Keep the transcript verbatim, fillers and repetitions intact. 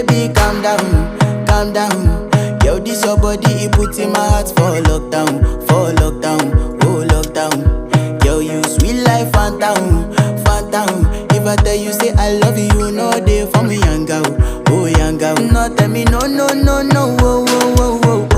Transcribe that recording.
Baby, calm down, calm down. Yo, this your body, it puts in my heart for lockdown, for lockdown, oh lockdown. Yo, you sweet life, phantom, phantom. If I tell you say I love you, no day for me, young girl, oh young girl. No tell me no, no, no, no, oh, oh, oh, oh,